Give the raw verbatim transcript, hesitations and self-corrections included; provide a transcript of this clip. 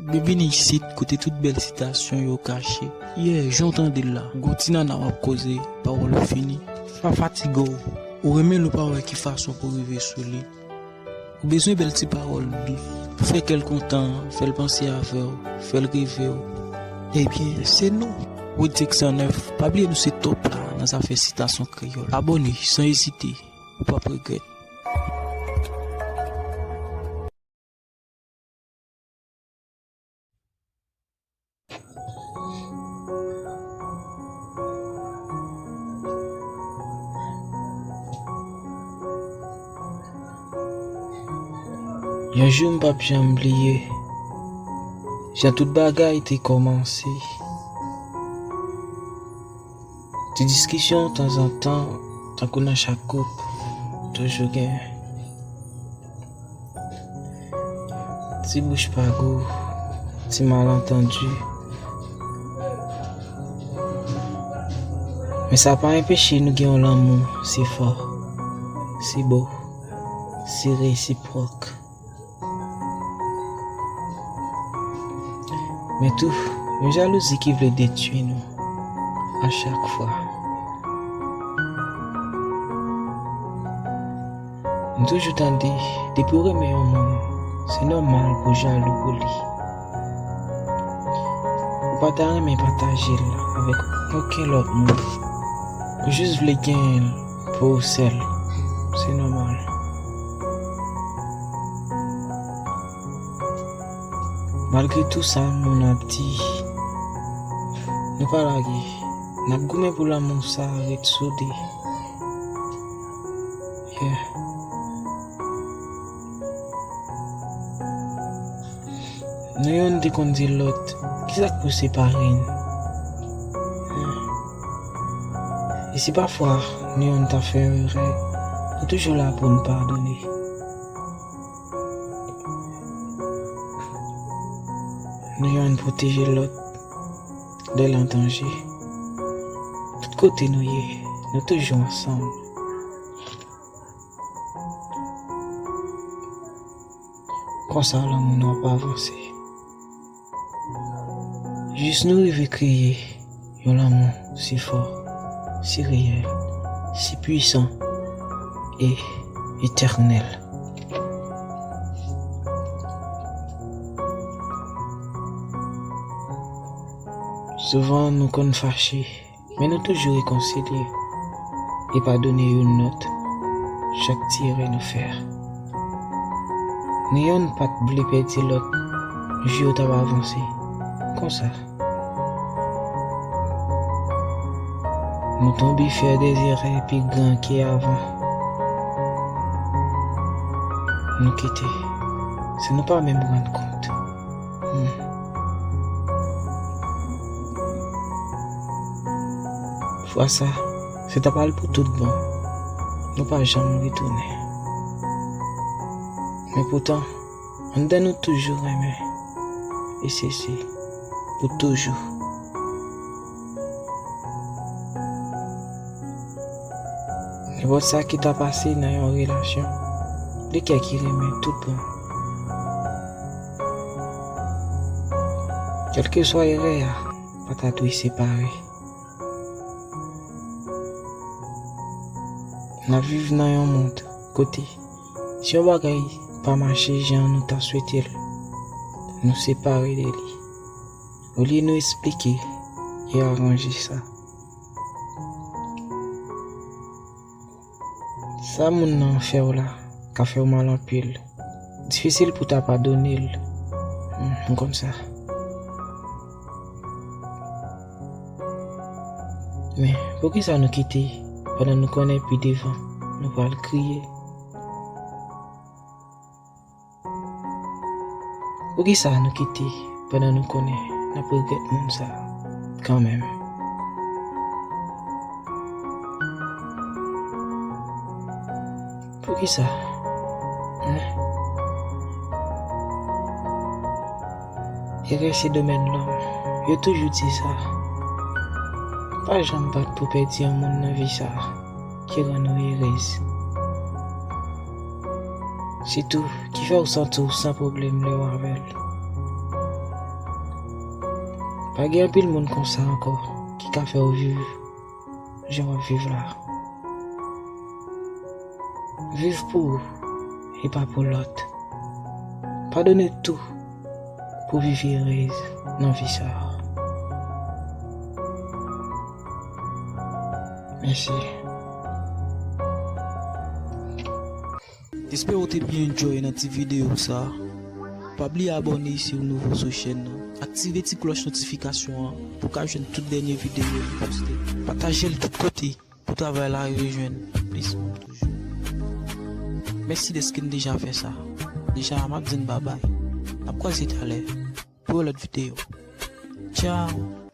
Byenvini isit, kote tout bèl sitasyon yo kache. Yeah, jan w tande l la, gon ti nana w ap koze, pawòl ou fini. Pa fatige w. Ou renmen l ou pa wè ki fason pou rive sou li. Ou bezwen bèl ti pawòl dous pou fè kè l kontan, fè l panse avè w, fè l reve w. Ebyen, se nou. Wid Six cent neuf, pa bliye nou se top la nan zafè sitasyon kreyòl. Abòne san ezite, ou p ap regrèt. Yon jou m p ap janm bliye jan tout bagay te kòmanse. Ti diskisyon tanzantan, tankou nan chak koup, toujou gen. Ti bouch pa gou, ti malantandi. Men sa pa enpeche nou gen yon lanmou si fò, si bo, si resipwòk. Men tou, yon jalouzi ki vle detwi nou a chak fwa. M toujou tande, depi w renmen yon moun, se nòmal pou w jalou pou li. Ou pa ta renmen pataje l avèk okenn lòt moun. Ou jis vle genyen l pou ou sèl. Se nòmal. Malgre tou sa moun ap di, nou pa lage. N ap goumen pou lanmou sa a ret soude. Yeah. Nou yonn te konn di lòt, kisa k pou separe n? Yeah. E si pafwa nou yonn ta fè yon erè, nou toujou la pou n padone. Nou yonn pwoteje lòt lè l an danje. Tout kote nou ye, nou toujou ansanm. Konsa lanmou nou ap avanse. Jis nou rive kreye yon lanmou si fò, si reyèl, si pwisan e etènèl. Souvan nou konn fache, men nou toujou rekonsilye e padone youn lòt chak ti erè nou fè a. Ni yonn pa t vle pèdi lòt, jou yo t ap avanse. Konsa, nou tonbe fè dè erè pi gran ke avan. Nou kite, san nou pa menm rann kont. Hmm. Fwa sa, se t ap al pou tout bon. Nou pa janm retounen. Men poutan, anndan nou toujou renmen. E se, se pou toujou. Nenpòt sa ki ta pase nan yon relasyon, de kè ki renmen tout bon. Kèlkeswa erè a, pa ta dwe separe. N ap viv nan yon mond kote, si yon bagay pa mache jan nou ta swete l, nou separe de li. Olye nou esplike e aranje sa. Sa moun nan fè w la ka fè w mal anpil. Difisil pou ta padone l. Hmm, m konn sa. Men, poukisa nou kite pandan nou konnen pi devan nou pral kriye? Poukisa nou kite pandan nou konnen n ap regrèt moun sa a kanmenm? Poukisa? Hein? Erè se domèn lòm. Yo toujou di sa. Pa janm bat pou pèdi yon moun nan vi sa a ki rann ou erez. Sitou, ki fè w santi w san pwoblèm lè w avè l. Pa gen anpil moun konsa ankò ki ka fè w viv jan w ap viv la. Viv pou ou e pa pou lòt. Padone tou pou viv erez nan vi sa a. Mèsi. Espere w te byen enjoy nan ti videyo sa. Pa bliye abòne si w nouvo sou chèn nan. Aktive ti klòch notifikasyon an pou w ka jwenn tout dènye videyo nou poste. Pataje l tout kote pou travay la rive jwenn plis moun toujou. Mèsi dèske n deja fè sa. Deja, m ap di n babay. N ap kwaze talè pou yon lòt videyo. Tchao!